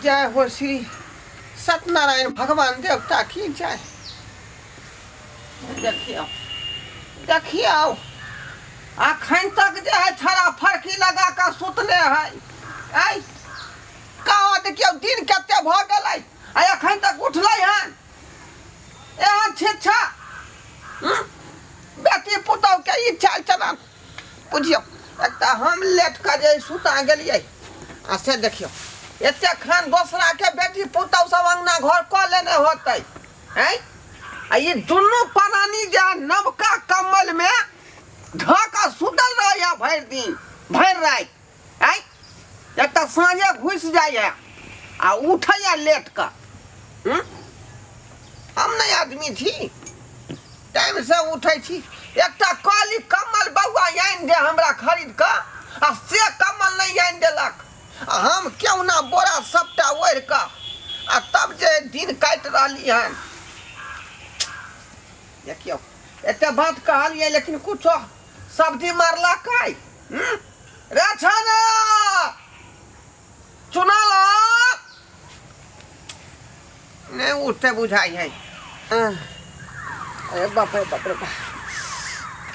जय हो श्री सत्यनारायण भगवान देवता की जय। देखियौ देखियौ, अखन तक जे है छड़ा फरकी लगा कऽ सुतले है। ऐ कहाँ देखियौ दिन कते भऽ गेलै आ अखन तक उठलै हन। एहन शिक्षा बेटी पुतहु के ई चाल चलन बुझियौ। एक तऽ हम लेट कऽ जे सुता गेलियै आ से देखियौ एते खान दोसरा के बेटी पुतहु सब अंगना घर कऽ लेने होतै। हैं आ ई दुनू प्राणी जे नवका कम्बल में धऽ कऽ सुतल रहैया भरि दिन भरि राति। हैं एक तऽ साँझे घुसि जाइया आ उठैया लेट कऽ। हम नहि आदमी छी, टाइम से उठै छी। एकटा काली कम्बल बौआ आनि दे हमरा खरीद कऽ आ से कम्बल नहि आनि देलक आ हम केहुना बोरा सबटा ओढ़ि कऽ आ तब जे दिन काटि रहली हन। देखियौ एते बात कहलियै लेकिन कुछो सब्जी मारलक रे छाना चुना ला नहीं उठते बुझाई है। अरे बाप रे बाप रे बाप,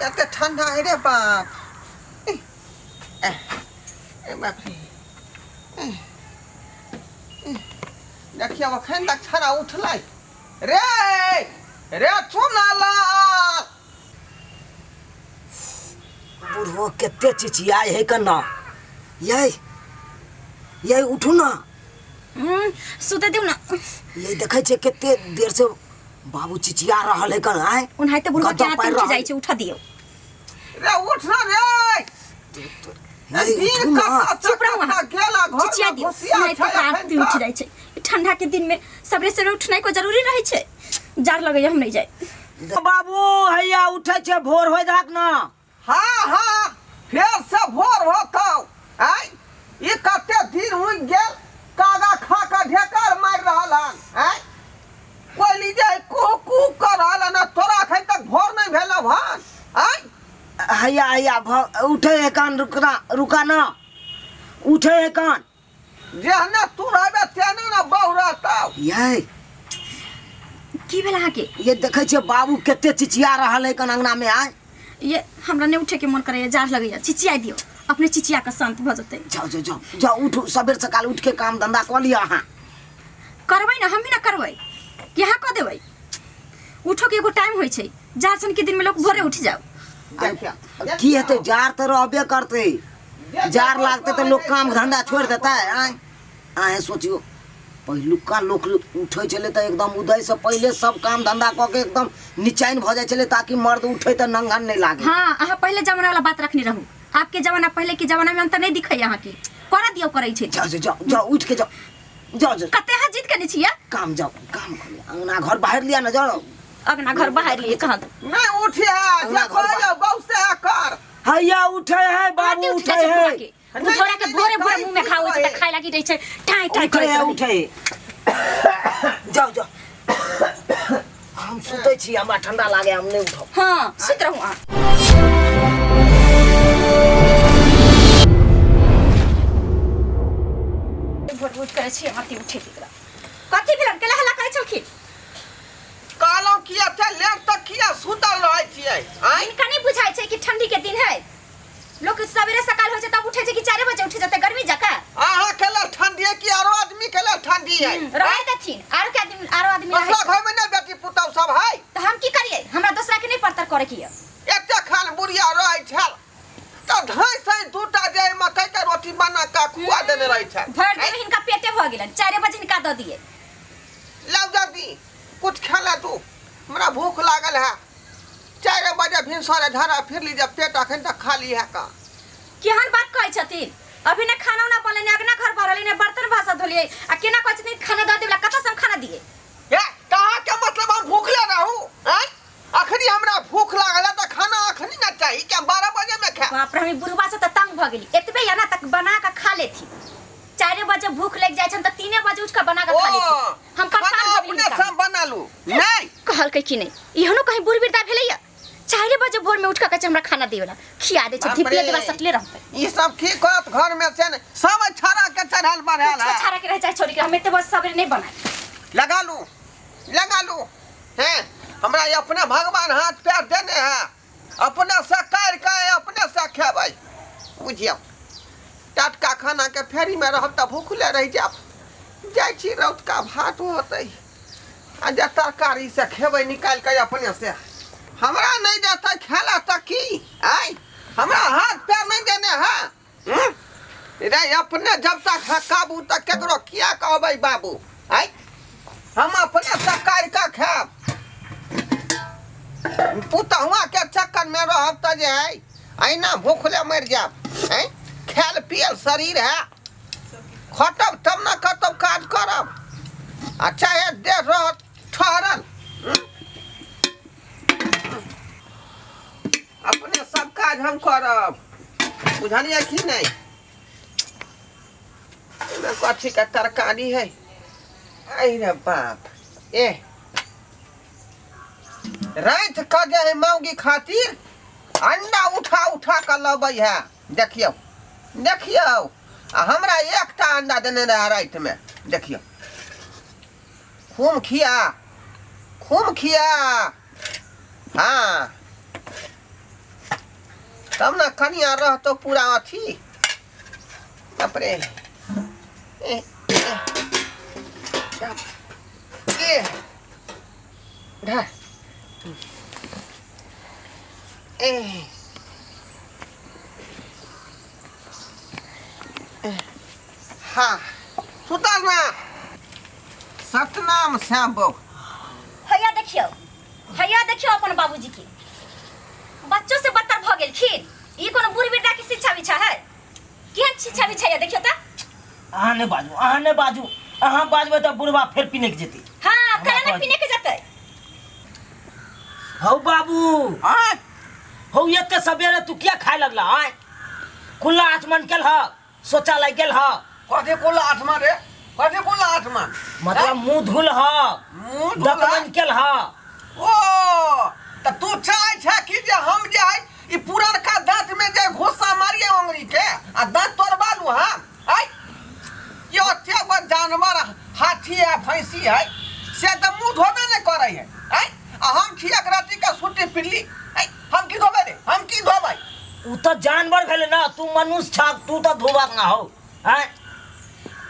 कते ठंडा है रे बाप। ए बाप रे, देखियौ अखन तक छड़ा उठलै रे रे चुना ला। बुढ़ो कते चिचियाय है कन्ना। यै यै उठू ना। सुते दिउ ना। यै देखै छियै कते देर से बाबू चिचिया रहल है कन। आय ओनाहिते बुढ़वा के गद्दा आँति पारि उठ रहल। जाइ छै, उठा दियौ। रे उठ ना रे। यै, उठू ना। चुप रहू अहाँ। गेला घर चिचिया में दियौ, घुसिया ओनाहिते छै ओकरा आँति अखन उठ तक। जाइ छै। ठंडा के दिन में सबरे सबरे उठनाइ को जरूरी रहै छै। जाड़ लगैया, हम नहीं जाए। बाबू हैया उठै छै, भोर होय दहक ना। हाँ हाँ फेर से भोर होतौ। आय ई कते दिन उगि गेल, कागा खा कऽ ढेकर मारि रहल हन। आय कोयली जे कुहू कुहू कऽ रहल हन, तोरा अखन तक भोर नहि भेलौ हन। आय हैया हैया उठै है कान, रुकना रुका ना, उठै है कान। जेहने तू रहबे तेहने ने बहु रहतौ। यै की भेल अहाँके? ये देखै छियै बाबू कते चिचिया रहल है कन अंगना में। आय ये हमरा नहीं उठे के मन करैया, जाड़ लगैया, चिचिया दियौ अपने, चिचिया के शांत भऽ जेतै। जाओ जाओ जाओ जाओ, उठू सबेर सकाल उठ के काम धंधा कऽ लिअ। अहाँ करबै ना, हम ही ना करबै, कि अहाँ कऽ देबै? उठो के एगो टाइम होइ छै, जाड़ सन के दिन में लोग भोरे उठ जाओ। देखियौ, की हेतै, जाड़ तऽ रहबे करतै, जाड़ लागतै तऽ लोक काम धंधा छोड़ि देतै। आँय अहें सोचियौ, पहिलुका लोक उठै छलै तऽ एकदम उदयसँ पहिले सब काम धंधा कऽ के एकदम निचैन भऽ जाइ छलै, ताकि मर्द उठै तऽ नंगन नहि लागै। हाँ, अहाँ पहिले जमाना वाला बात रखने रहू। आपके जमाना पहले के जमाना में अंतर नहीं दिखै अहाँ के। करऽ दियौ, करै छै। जाओ जाओ जाओ जाओ, उठ के जाओ जाओ जाओ। कते अहाँ जीत के नहि छियै? काम जाओ, काम कर लिअ, अंगना घर बाहर लिअ ने, जाओ। अंगना घर बाहर लिए कहाँ? नहीं उठिए, जे अंगना घर कहैया बहु से कर। हैया उठे है बाबू, आरती उठ उठे जाइ छै है। बुढ़वा के। बुढ़वा के भोरे भोरे मुंह में खाओ छै त खाय लागी रहै छै, टाइ टाइ उठे करैत है, रहै। उठे है। जाओ जाओ, हम सुतै छी, हमरा ठंडा लागे, हम नहीं उठब। हाँ सुत रहू अहाँ। भोर उठ करै छी, आरती उठे एकरा। कथी भेलन, केला हल्ला करै छलखिन? कहलहुँ कि एते लेट तक किया सुतल रहै छियै? आँय? हिनका नहि बुझाइ छै कि ठंडी के दिन है, लोक सवेरे सकाल होइ छै तब उठै छै कि 4 बजे उठ जेतै गर्मी जकाँ? अहाँ के लेल ठंडी है कि आरो आदमी के लेल ठंडी है? रहै देथिन, आरो के आदमी, आरो आदमी रहै। दोसरा घर में नहि बेटी पुतहु सब है? तऽ हम की करियै, हमरा दोसरा के नहि परतर करे के यऽ। एते खान बुढ़िया रहै छल तऽ धाँइ साँइ दूटा जे मकई के रोटी बना कऽ खुआ देने रहै छल। भरि दिन हिनका पेटे भऽ गेलनि, 4 बजे हिनका दऽ दियै। लाउ जल्दी कुछ खा ले तू, हमरा भूख लागल है। 4 बजे भिनसरे धरा फिर लीजिए, पेट अखन तक खाली है का। केहन बात कहै छथिन, अभी ने खाना उना बनलै, ने अगना घर भरलै, ने बर्तन भाषा धोलियै, आ केना कहै छथिन खाना दऽ देबला? कतऽ से हम खाना दियै? ए कहाँ के मतलब हम भूखले रहू? आँय अखनी हमरा भूख लागल है तऽ खाना अखनी ना चाही कि हम 12 बजे में खाएब? बाप रे, हम बुढ़वा से तऽ तंग भऽ गेली। एतबे या ना तक बना कऽ खा लेथिन। 4 बजे भूख लागि जाइ छनि तऽ 3 बजे उठि कऽ बना कऽ खा लेथिन। हम परेशान खाना भऽ गेली अपने हिनका। से बना लू। नहीं कहलकै कि नहि, एहनो कहीं बुढ़ बिरदा भेलैया 4 बजे बजे भोर में उठ के कहै छै हमरा खाना देवला खिया दै छै बाप धिपले रे। देवा सटले रहतै। ई सब की करत घर में से ने सब छाड़ा के चढ़ल बढ़ल कुछो है। छाड़ा के रह जाए छोड़ी के, हम एते बस सबेरे नहीं बनाए। लगा लू लगा लू हैं, हमरा ये अपने भगवान हाथ पैर देने है, अपने से कर के अपने से खेबै बुझियौ। टटका खाना के फेरी में रहब तऽ भूखले रहि जायब। जाइ छी रौतका भात होतै आ जे तरकारी से खेबै निकालि के अपने से। हमरा नहि देतै खेला तऽ की आय, हमरा हाथ पैर नहि देने है। हम्म? रे अपने जब तक है काबू तक केकरो किया कहबै बाबू आय, हम अपने से काटि कऽ खायब। पुतहुआ के चक्कर में रहब तऽ जे है अहिना भूखले मरि जायब। आँय, खायल पियल शरीर है, खटब तब ने कतौ काज करब, आ चाहे देह रहत ठहरल। अपने सब काज हम करब, बुझलियै कि नहि? एहिमे कथी के तरकारी है? अहि रे बाप, ए राति कऽ जे है मौगी खातिर अंडा उठा उठा कऽ लबै है। देखियौ देखियौ, आ हमरा एकटा अंडा देने रहै रातिमे। देखियौ खूम खिया खूम खिया, हाँ तब ने कनिया रहतो पूरा अथी। बाप रे, ए, ए, ए, धर। ए, हाँ सुतल ना सतनाम श्याम बो। हैया देखियौ, हैया देखियौ अपन बाबूजी के बच्चों से बदतर भऽ गेलखिन। ई कोनो बुढ़ बिरदा के शिक्षा विक्षा है? केहन शिक्षा विक्षा है देखियौ त। अहाँ नहि बाजू, अहाँ नहि बाजू, अहाँ बाजबै तऽ बुढ़बा फेर पिनकि जेतै। हाँ, हमरा केना कहै पिनकि जेतै? हौ बाबू, आँय? हौ एते सबेरे तू किया खाय लगला? आँय, खुला आसमान गेल ह, शौचालय गेल ह। कथी कुल आत्मा रे, कथी कुल आत्मा? मतलब मुंह धुल ह, मुंह धुल ह? दतमन केल ह। ओ तऽ तू चाहै छै कि जे हम जे है ई पुरनका दांत में जे घुस्सा मारिए अंगुरी के आ दांत तोड़बा लू हम? आय ये ओते गो जानवर हाथी है भैंसी है से तऽ मुंह धोबे नहि करै है। आय आ हम छी एक राति के सुट्टी पिल्ली, आय हम की धोबै रे, हम की धोबै? उ तऽ जानवर भेलै ना, तू मनुष्य छह, तू तऽ धोबक ना हो। आय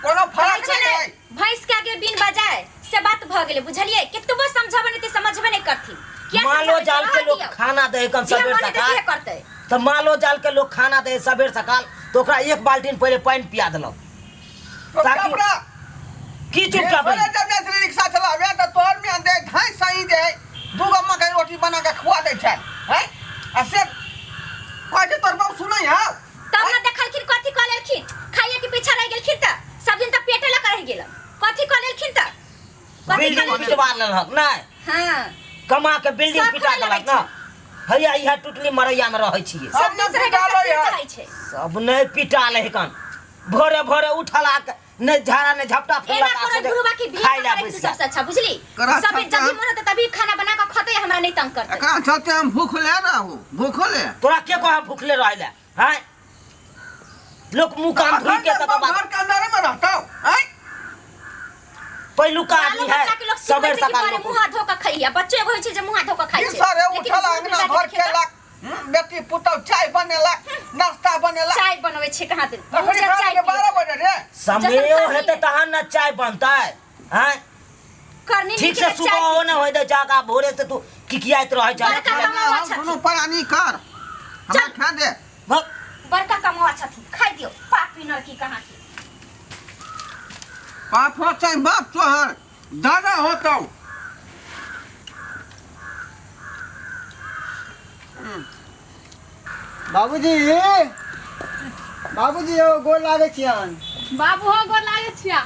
कोनो फर्क कहै छै नहि ने, है। भैंस के आगे बिन बजाए से बात भऽ गेलै, बुझलियै? केतबो समझबै नहि तऽ समझबे नहि करथिन। किया मालो समझाबै? जाल के रहऽ लोग दियौ। खाना दे कन जे सबेर मन हेतै सकाल, से करतै। तऽ मालो जाल के लोग खाना दे सबेर सकाल, तऽ ओकरा एक बाल्टीन पहिले पानि पिया देलक। तो ताकि कपड़ा की चुपचाप थोड़े रही? जब जाइ छलै रिक्शा चलाबे तऽ तोहर मियाँ दे धाँइ सही जे है दूगो मकई रोटी बना के खुआ दै छै, हैं? आ से कहै छै तोहर बाप सुनै हौ? तब ने देखलखिन कथी कऽ लेलखिन, खाइए के पीछा रहि गेलखिन तऽ सब दिन तऽ पेटे लऽ कऽ रहि गेल, कथी कऽ लेलखिन तऽ कथी कऽ बिल्डिंग लेलखिन? पिटवा लेलक नहि? हाँ, कमा के बिल्डिंग सब पिटा खोले देलक लगै ना। हैया इएह टुटली मरैया में रहै छियै। सब दूसरे के पिटाबै सिर है। चाहै छै। सब नहि पिटा ले कन, भोरे भोरे उठलाक नहि झाड़ा नहि झपटा एना फेरलक आ करो सोझे गुरुबा की भीख खाय लए करे बैस तू गेल। सबसे अच्छा, बुझली? करा सब छता। जब भी मन होता तभी खाना बना के खतै, हमरा नहीं तंग करतै। एकरा चलते हम भूखले रहू, भूखले। तोरा के कह भूखले रहै ले? हैं, लोक मुंह कान धोइ के तकर बाद घर के अंदर में रहतौ। हैं, पहिलुका बालो आदमी है बच्चा के लोग सिखबै सबेर छै कि सकाल भोरे लोक मुँह हाथ धो के खइया, बच्चो एगो होइ छै जे मुँह हाथ धो के खाइ छै। सरे लेकिन उठल बुढ़ अंगना बिरधा के घर देखियौ तऽ केलक, बेटी पुतहु चाय बनेलक, नाश्ता बनेलक। चाय बनबै छै कहाँ दिन? तखनी चाय रात के पियै। 12 बजे रे। समयो जैसन हेतै करनी तहन ने चाय बनतै। हैं, करनी ठीक नीक से के सुबह चाय हो ने होय दे जागा, भोरे से तू किकियाइत रहै छै। बड़का कमावा छथिन। दुनू प्राणी कर हमरा चल। खा दे। भक। बड़का कमावा छथिन, खाइ दियौ पापी नरकी कहाँ के। बाप होतै बाप तोहर दादा होतौ। बाबूजी, बाबूजी यौ गोर लागै छियन। बाबू हो, गोर लागै छिया।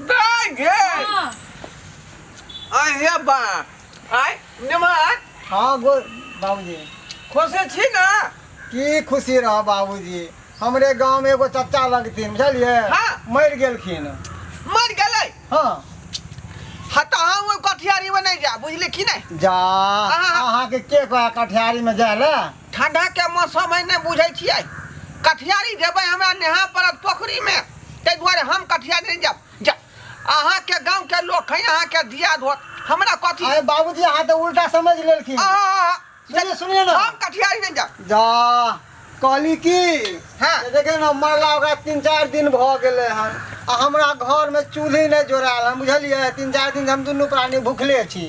दाइ गे। हाँ। आइ हे बा, आइ निमन। हाँ गोर बाबूजी। खुशी छी ने? की खुशी रह बाबूजी, हमरे गांव में एगो चचा लगथिन, बुझलियै? हाँ। मरि गेलखिन। मरि गेलै? हाँ। हाँ तऽ हम ओहि कठियारी में नहि नहीं जा बुझली कि नहीं जा अहाँ- अहाँके के कहे कटिहारी में जाय लए ठंडा के मौसम है नहीं बुझै छियै कटिहारी जेबै हमरा नहा पड़त पोखरी में ताहि दुआरे हम कटिहारी नहीं जाब जा अहाँके गाँव के लोक है अहाँके दिया धोत हमरा कथी अरे बाबूजी अहाँ तऽ उल्टा समझ लेलखिन अहाँ सुनिए सुनिए ना हम कटिहारी नहीं जाब जा कहली की हाँ। जे देखियौ ने मरला ओकरा 3-4 दिन भऽ गेलै हन आ हमरा घरमे चूल्ही नहि जोड़ायल हन बुझलियै 3-4 दिन से हम दुनू प्राणी भुखले छी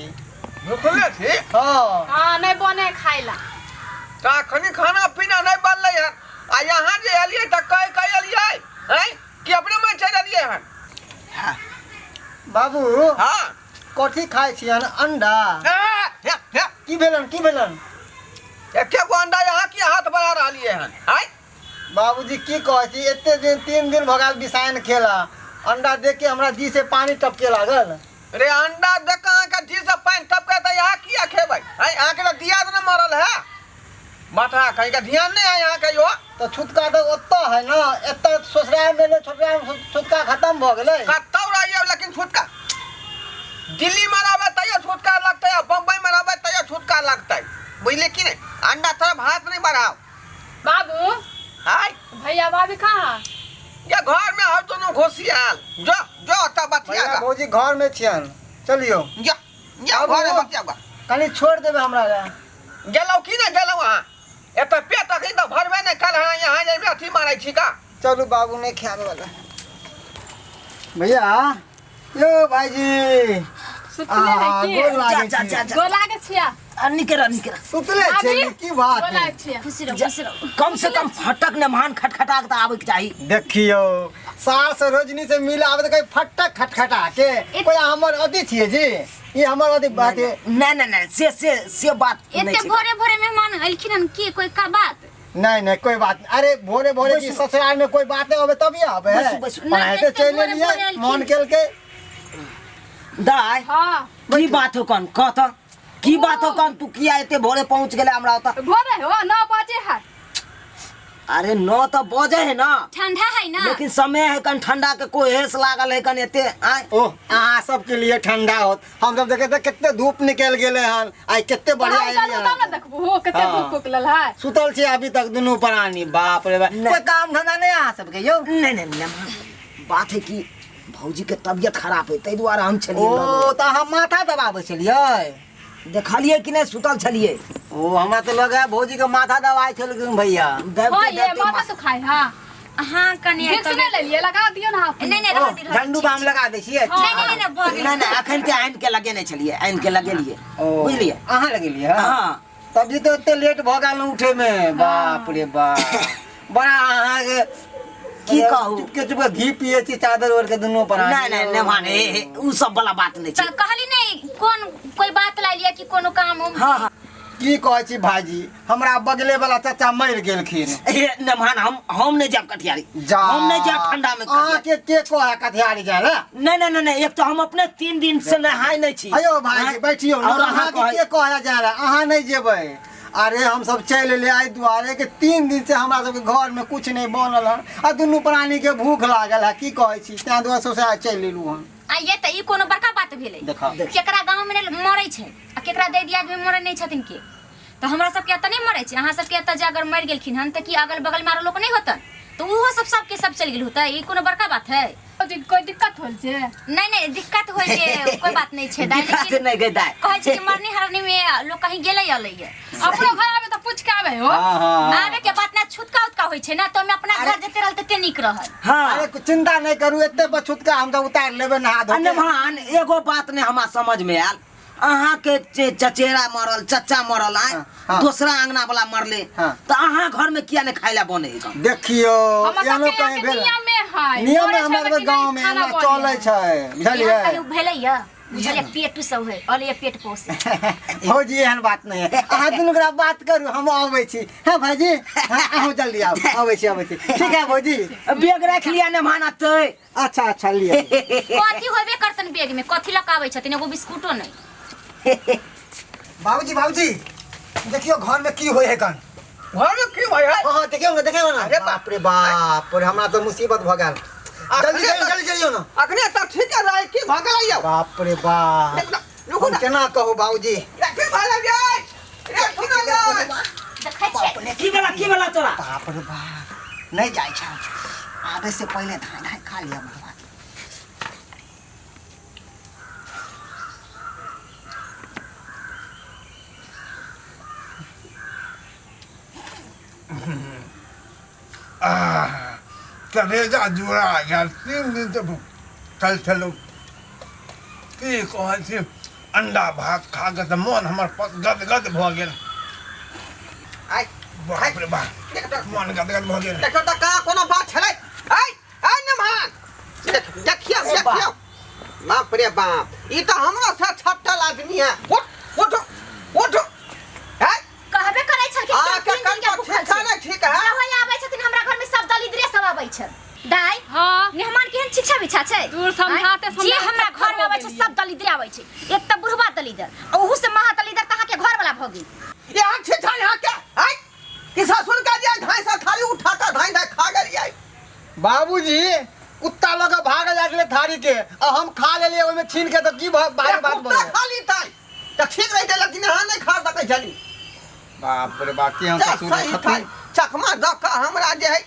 भुखले छी हँ हाँ नहीं बने खाए ला तऽ अखनी खाना पीना नहि बनलै हन आ यहाँ जे एलियै तऽ कहि कहि एलियै हैं कि अपने मन चलि एलियै हन बाबू हाँ कथी खाइ छियन अंडा हे, हे, हे, की भेलन की भेलन एके गो अंडा यहाँ की हाथ बढ़ा रहलियै हन आँय बाबूजी की कहै छी एते दिन 3 दिन भऽ गेल बिसाइन खेला अंडा देख के हमरा जी से पानी टपके लागल रे अंडा देख के अहाँके जी से पानि टपके तऽ यहाँ किया खेबै आँय अहाँके तऽ दियाद ने मरल है माथा कहीं का ध्यान नहीं है यहाँ के यो तऽ छुतका तऽ ओतऽ है ना एतऽ ससुराल में ने छोटरा में छुतका खत्म भऽ गेलै कतौ रहिए लेकिन छुटका दिल्ली में रहबै तैयो छुटका लगतै आ बम्बई में रहबै तैयो छुटका लगतै बुझलिए कि नहीं अंडा तरफ हाथ नहीं बढ़ाओ बाबू आय भैया भाभी कहाँ ये घर में हो दोनों घोसियाल जो जो ओतऽ बतिया भैया भौजी घर में छियन चलियो जो जो घर में बतिया कनि छोड़ देबै हमरा लए गेलहुँ कि नहि गेलहुँ अहाँ एतऽ पेट अखन तऽ भरबे नहि कल अहाँ यहाँ जाइमे अथी मारै छी का चलू बाबू नहीं खावे वाला भैया यो भाईजी सुतले है आ, की गोर लागै जा, जा, छी। जा, जा। गोर लागै छिया आ, निके रह निके रह सुतले भाभी, छी की बात गोर है लागै छिया खुशी रहो खुशी रहो कम से कम फटक ने महान खटखटा के तऽ आबैके चाही देखियो सास रोजनी से मिल आवे तऽ कहीं फटक खटखटा के कोई हमर अथी छियै जी ई हमर अथी बात है नहीं नहीं नहीं से से से बात नहीं एते छै। भोरे भोरे मेहमान एलखिन हन की कोई का बात नहीं नहीं कोई बात नहीं अरे भोरे भोरे की ससुराल में कोई बात नहीं होबे तभी आबे है बैसू, बैसू। पढ़ाई नहीं, तो एते चलि भोरे एलियै भोरे एलखिन। मन केलकै दाय हाँ की बात हो कन कह त की बात हो कन तू किया एते भोरे पहुंच गेले हमरा ओतऽ भोरे हो 9 बजे है अरे 9 तऽ बजे है ना ठंडा है ना लेकिन समय है कन ठंडा के कोई हेस लागल है कन एते आय ओह अहाँ सबके लिए ठंडा होत हम सब देखे तऽ कते धूप निकलि गेलै हन आइ कते बढ़िया पढ़ाई करू एलियै तब हन ने देखबू हो कते हाँ। धूप उकलल है सुतल छी अभी तक दुनू प्राणी बाप रे बाप नहीं। कोई काम धंधा नहीं अहाँ सबके यौ नहीं नहीं नहीं बात है कि भौजी के तबियत खराब है ताहि दुआरे हम छलियै ओ तऽ अहाँ माथा दबाबै छलियै देखलियै कि नहि सुतल छलियै ओ हमरा तऽ लगे है भौजी के माथा दबाइ छलखिन भैया दबते हाँ ये दबते माथा मा- दुखाय हाँ हाँ कने विक्स नहीं लेलिए लगा दियो ना आप नहीं नहीं ओ रह दी, रह दी, झंडू बाम लगा दै छियै नहीं नहीं नहीं भऽ गेल नहि नहि अखन के आनि के लगेने छलियै आनि के लगेलियै ओ बुझलियै अहाँ लगेलियै हाँ तभी तो एते लेट भऽ गेल उठे में बाप रे बाप बड़ा अहाँके की कहू? चुपके चुपके घी पिए छी चादर ओढ़ के दुनू पर नहि नहि नहि माने हे, हे, उ सब वाला बात नहि छै तऽ कहली नहीं कोन कोई बात ला लिया कि कोनो काम उम हाँ हाँ की कहै छी भाईजी हमरा बगले वाला चाचा मरि गेलखिन हे नमहान हम नहि जायब कटिहारी जा हम नहि जायब ठंडा में कटिहारी। अहाँके के कहै कटिहारी जाय ला नहीं नहीं नहीं नहीं एक तो हम अपने 3 दिन से नहाय नहीं छी अयो भाईजी हाँ? बैठियो ना और अहाँ अहाँके कहै के कहै जाय ला अहाँ नहि जेबै अरे हम सब चलि एलियै एहि दुआरे कि 3 दिन से हमरा सबके घर में कुछ नहीं बनल हन आ दुनू प्राणी के भूख लागल है की कहै छी तैं दुआरे सोचा चलि एलहुँ हन आ ये तऽ ई कोनो बड़का बात भेलै देखा केकरा गाँव में नहि मरै छै आ केकरा दै दियाद में मरै नहि छथिन के तऽ हमरा सबके एतऽ नहि मरै छै अहाँ सबके एतऽ जे अगर मरि गेलखिन हन तऽ की अगल बगल में आरो लोक नहि होतन तऽ ओहो सब सबके सब चलि गेल होतै ई कोनो बड़का बात है जी कोई दिक्कत होल छै नहीं नहीं दिक्कत होय के कोई बात नहीं छै दाई दिक्कत लेकिन नहीं गई दाई कहै छै कि मरनी हरनी में लोग कहीं गेलै अलै अपनो घर आबे तऽ पूछ के आबे हो हाँ हाँ आबे के बात ना छुटका उटका होइ छै ना तो हमे अपना घर जते रहल तते नीक रहल हाँ अरे चिंता नहीं करू एते बछुतका हम तऽ उतारि लेबै नहा धो के। नमहान एगो बात नहीं हमरा समझ में आयल अहाँ के चचेरा मरल चचा मरल आय हाँ, हाँ। दोसरा अंगना वाला मरले हाँ। तो अहाँ घर में किया नहीं खाय ला बने है देखियो हमर एहनो सबके यहाँ कहीं के भेल नियमे है नियम मरै छै हमरा तऽ सबके कि गाँव नहीं में खाना एना बने चलै छै बुझलियै यहाँ कहियो भेलै या बुझलियै पेटू सब है अले पेट पोसे भौजी एहन बात नहीं है अहाँ दुनू गोरा बात करू हम अबै छी हाँ भाईजी हाँ, अहूँ जल्दी आउ अबै छी अबै छी ठीक है भौजी बैग रख लिया नमहान अते अच्छा अच्छा लिअ कथी होबे करतन बैग में कथी लऽ कऽ आबै छथिन एगो बिस्कुटो नहि बाबूजी बाबूजी देखियो घर में की होय है कन घर में की होय है हाँ देखियो ना देखियो ना अरे बाप रे बाप रे हमरा तो मुसीबत भ गेल जल्दी जल्दी जल्दी चलियो ना अखने तऽ ठीक है राय की भऽ गेलै यौ बाप रे बाप देखना रुकू हम ना। केना कहू बाबूजी रे की भऽ गेल यै? रे सुनऽ यै। देखै छियै की भेला की भेला तोरा बाप रे बाप नहीं जाइ छै आबे से पहिले धाय धाय खा लिअ बुढ़वा के। आह, कलेजा जुड़ा गेल 3 दिन से भूखल छलहुँ। की कहै छी, अंडा भात खा कऽ तऽ मोन हमर गदगद भऽ गेल। आइ बाप रे बाप, मोन गदगद भऽ गेल। देखो तऽ कहाँ कोनो बात छलै। आइ आइ नमहान, देखियौ देखियौ, बाप रे बाप, ई तऽ हमरो से छट्टल आदमी है। उठ उठ उठ है। कहबे करै छलखिन कि अहाँके हम 3 दिन के कनको भूखल ठीक छै छी। ने? ठीक है। जे होय आबै छथिन हमरा घर में सब दलिद्रे सब आबै छै। दाई, हाँ। मेहमान केहन शिक्षा बिछा छै? दूर समझाते आँय? जे समझाते हमरा घर में आबै छै गेलियै। सब दलिद्रे आबै छै। एक तऽ बुढ़वा दलिद्र आ ओहू से महा दलिद्र तऽ अहाँके घर वाला भऽ गेल। यहाँ ठीक छै यहाँ के आइ कि ससुर के जे धाई से थाली उठा के धाई धाई खा गेलियै। बाबूजी, कुत्ता लऽ कऽ भागल जाइ छलै थारी के आ हम खा लेलियै ओहिमे छीन के, तऽ की भारी बात कुत्ता बोले? खा लीतै तऽ ठीक रहितै, लेकिन अहाँ नहि खा सकै छली। बाप रे बाप, केहन जा ससुर सही छथिन। थारी चकमा दऽ कऽ हमरा जे है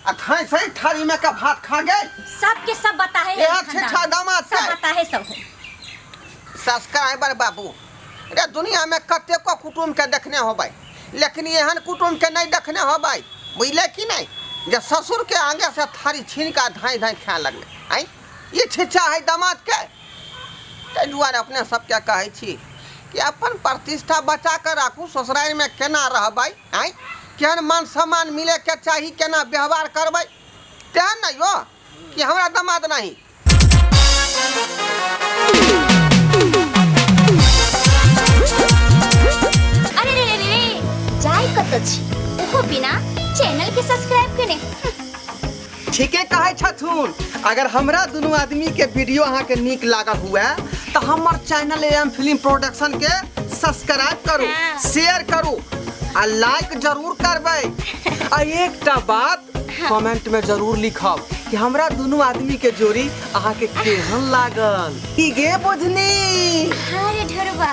आ थाई सही थारी में के भात खा गेल। सबके सब बताहे है। यहाँ ई खानदान। छिछा दामाद सब छै। बताहे सब है। सब्सक्राइबर बाबू रे, दुनिया में कतेको कुटुम्ब के देखने होबै, लेकिन एहन कुटुम्ब के नहीं देखने होबै, बुझले कि नहीं, जे ससुर के आगे से थारी छीन के धाई धाई खाए लगले। आइ ई छिछा है दामाद के। ताहि दुआरे अपने सबके कहै छी कि अपन प्रतिष्ठा बचा कऽ राखू। ससुरारिमे केना रहबै, आँय, केहन मान सम्मान मिलैके चाही, केना व्यवहार करबै, तेहन ने यौ कि हमरा दामाद नहीं। अरे रे रे रे, जाय कतऽ छी ओहो बिना चैनल के सब्सक्राइब केने? ठीके कहै छथुन। अगर हमरा दुनू आदमी के वीडियो अहाँके नीक लागल हुए तऽ हमर चैनल एम फिल्म प्रोडक्शन के सब्सक्राइब करू, शेयर करू आ लाइक जरूर करबै। आ एकटा बात कमेंट में जरूर लिखब कि हमरा दुनू आदमी के जोड़ी अहाँके केहन लागल। की गे बुझनी? अरे ढेरवा।